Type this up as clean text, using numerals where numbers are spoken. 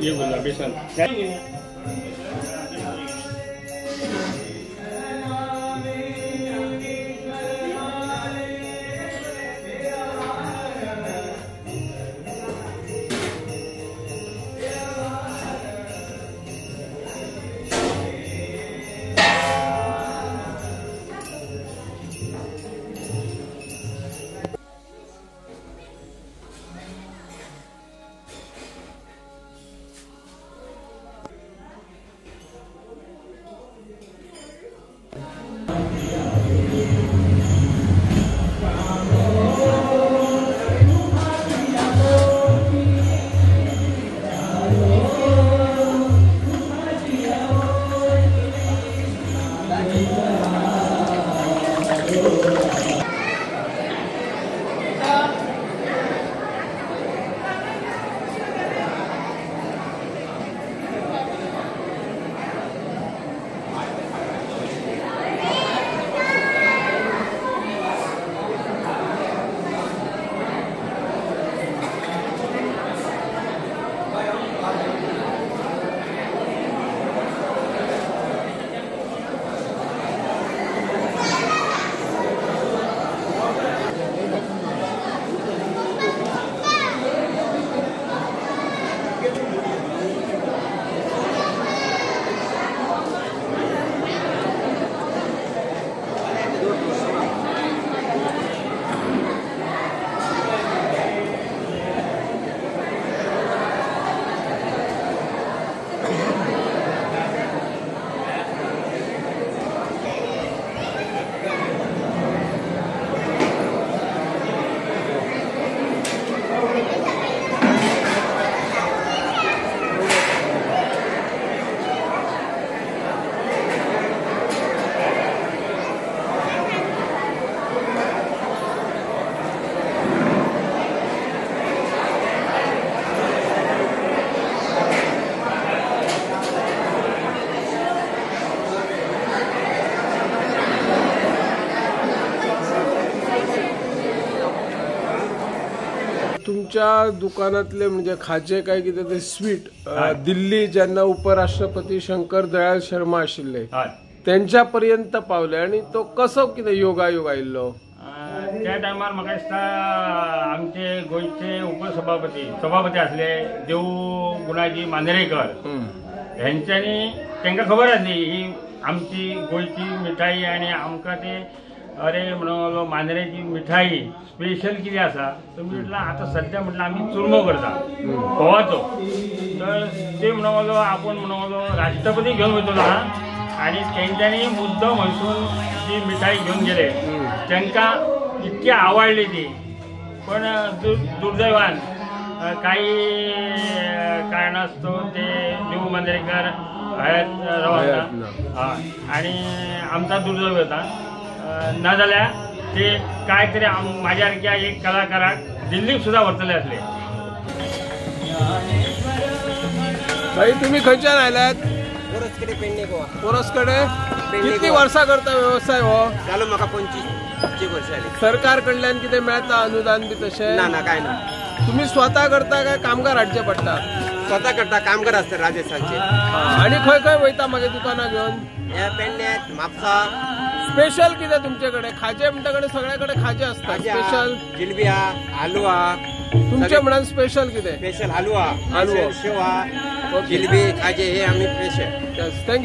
ये गुलाबी सन। तुमच्या दुकानातले म्हणजे खाजे काय कितें ते स्वीट दिल्ली जेन्ना उपराष्ट्रपती शंकर दयाळ शर्मा आशिल्ले तेंच्या पर्यंत पावले आनी तो कसो कितें योगायोग आयिल्लो? त्या टायमार म्हाका दिसता आमचे गोंयचे उपसभापती सभापती आसले देऊ गुणाजी मांद्रेकर हेंच्यांनी तांकां खबर आसली ही आमची गोंयची मिठाई आनी आमकां ते अरे म्हणून मांद्रेची मिठाई स्पेशल कितें आसा तर म्हटलं आतां सद्या म्हटलं आमी चुरमो करता गोवाचो, तर ते म्हणून आपूण म्हणून राष्ट्रपती घेवन वयतलो हा आनी तेंच्यांनी मुद्दम हयसून ती मिठाई घेवन गेले, तांकां इतकी आवडली ती. पण दुर्दैवान काही कारणास्तव ते देऊ मांद्रेकर हयात रावना आणि आमचा दुर्दैव होता. ना जाल्यार ते काय तरी माझ्या सारख्या एक कलाकाराक दिल्लीक सुद्धा व्हरतले आसले. भाई तुम्ही खंयच्यान आयल्यात? पोरसकडे, पेडणे गोवा. पोरसकडे. कितली वर्सां करता व्यवसाय हो? जालो म्हाका 25 वर्सां जाली. सरकार कडल्यान कितें मेळता अनुदान बी तशें? ना ना, काय ना. तुम्ही स्वतः करता काय कामगार हाडचे पडटा? स्वतः करता, कामगार असतात राजस्थानचे. आणि खंय खंय वयता मागीर दुकानां घेवन? हे पेडण्यात, म्हापसा. स्पेशल कितें तुमचे कडेन? खाजे म्हणटा कडेन सगळ्या कडेन खाजे असतात. स्पेशल जिलबी हा, हलवा. तुमचे म्हणान स्पेशल कितें? स्पेशल हलवा, हलवा, शेव, जिलबी, खाजे हे आम्ही स्पेशल. Thank you.